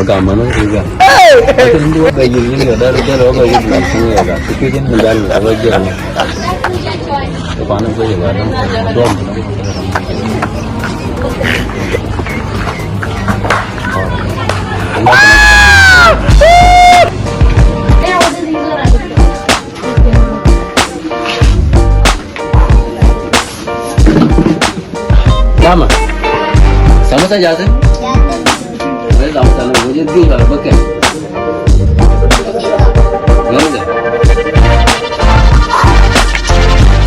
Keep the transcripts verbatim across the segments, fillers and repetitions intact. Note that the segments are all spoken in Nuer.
Gam mano riga. Hey! Ati ndu wa bayi ni ga daru daru wa bayi ni ga daru. Ti kujin ni daru wa bayi ni. Ti kwana bayi ni ga daru. Dama. Samosa jate? Wala dama sana wajib di wala bakal. Wala.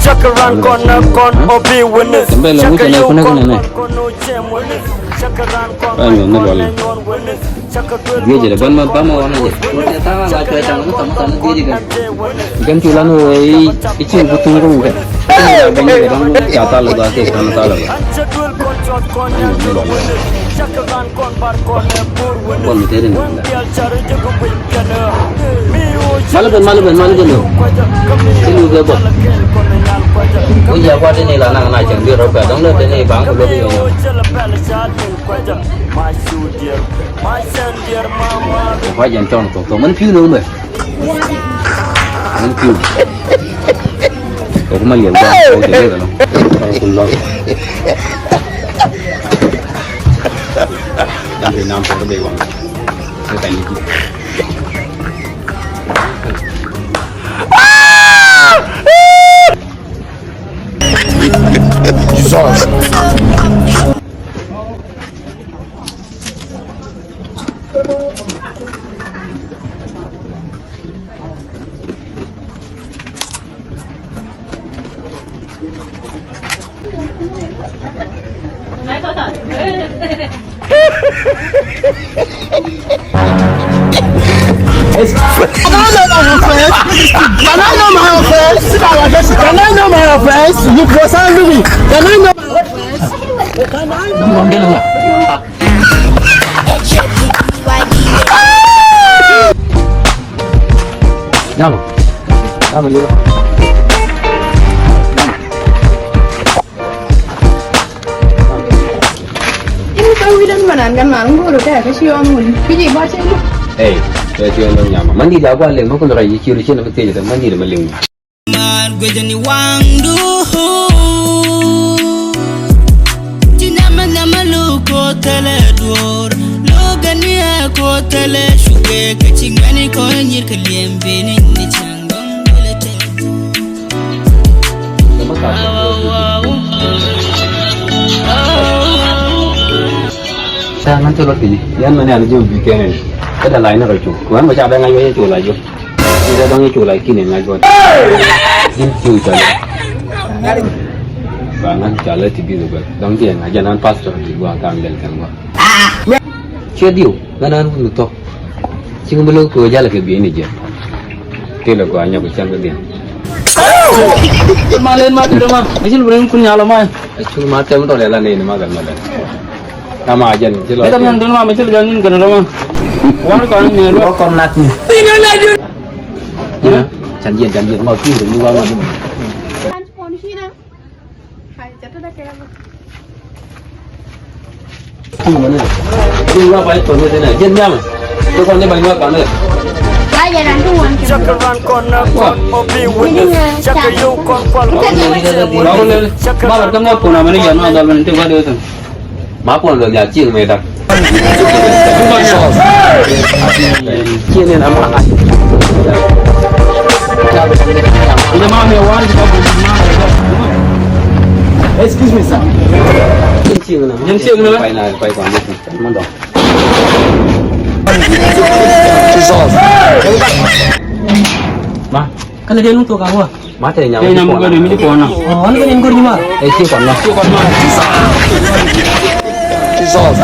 Cakran kɔn kɔn obi witness. Tembele mucha na kuna kuna ne. Cakran kɔn kɔn obi witness. Dhiecɛ dɛ bän ma bä ma wanɛ jɛ. Wä tɛ thaŋ a la cuɛ caŋ mi thaŋ thaŋ dhiecɛ kɛ. Kɛn cu lan wä i̱ i̱ cin ku thuŋ rum kɛ. Bä nyɛ kɛ daŋ ca thal ba kɛ kan thal ba. Bol mi teri ni. Mal ben mal ben mal ben lo. Ilu bɛ bol. Wä yɛ kua tini la naŋ na cɛŋ bi rɔ kɛ dɔŋ lɛ tini baŋ ku lobi yɔ. Wa jɛn tɔn tɔn tɔn mɛn piu ni wumɛ. Mɛn piu. Kɛ kuma liɛl gua kɛ liɛl gua. Kɛ kun lɔ. Jɛn bi nam tɔn bɛ wa. Kɛ kan ni. Jesus. Can I know my offense? Can I know my offense? Can I know my offense? You go sound me. Can I know my offense? Can I know my offense? Nyama. Nyama liwa. Ini ka widan manan kan man ngoro ta ka shi on mun. Kiji ba ce. Hey, ya ce wannan nyama. Mandi da gwa le mako da rai ki ru ce na fite da mandi da malin. Mar gwejani waŋdu. Ti nama nama lu ko tele duor. Lo gani a ko tele shuge ka ci ŋani ko nyir ka liembe ni ni cang dong bele te. Ca ŋan cä lɔt kɛ ji̱ yan mɛn yan ji̱ bi kɛn ni. Kä da la̱c ni rɔ cu kuan bä ca bɛ ŋa̱c wä yɛ cu la̱c jɔ. Ni dee dɔ̱ŋ yɛ cu la̱c ki̱n in ŋa̱c gɔt. Ji̱n cu ca lɛ ba ŋa̱c ca lɛ ti bi dhɛ bɛ dɔ̱ŋ jiɛn a jɛn an pastor ti gua ka̱n bɛl kɛn gua. Ciɛ diw ŋa̱n an wun thɔk. Cik mi lo̱k kɛ ɣöö jalɛ kɛ bieyni jiɛn. Tëë lɛ gɔaa nyɔk kɛ cäŋ kɛ dhiɛn. Ma len ma tëë ma mi cil bi rin kun nyal ma. Cul ma tɛm tɔl yɛ la nɛy ni ma gɛl ma lɛn. Ama jɛn ci lɔ. Ɛ dam yɛn dun ma mi cil jɔn nin kɛ rɔ ma. War kɔn ni rɔ kɔn nak ni. Can jiɛn can jiɛn ma kiir ni wa ma. Ma puɔn lɔ nhial cieŋ mëë dak. Cieŋ ni na ma. Excuse me, sir. Cieŋ ni na ma. Cieŋ ni na ma. Pai na pai kɔn ni. Mɔndɔ. Jesus. Ma. Kɛn lɛ dee nuŋ thok a wä. Ma te nyam. Te nyam mi gɔdɛ mi di kɔn na. Ɔ, wan gɔdɛ mi gɔdɛ ma. Ɛ ci kɔn na. Ci kɔn na. Jesus.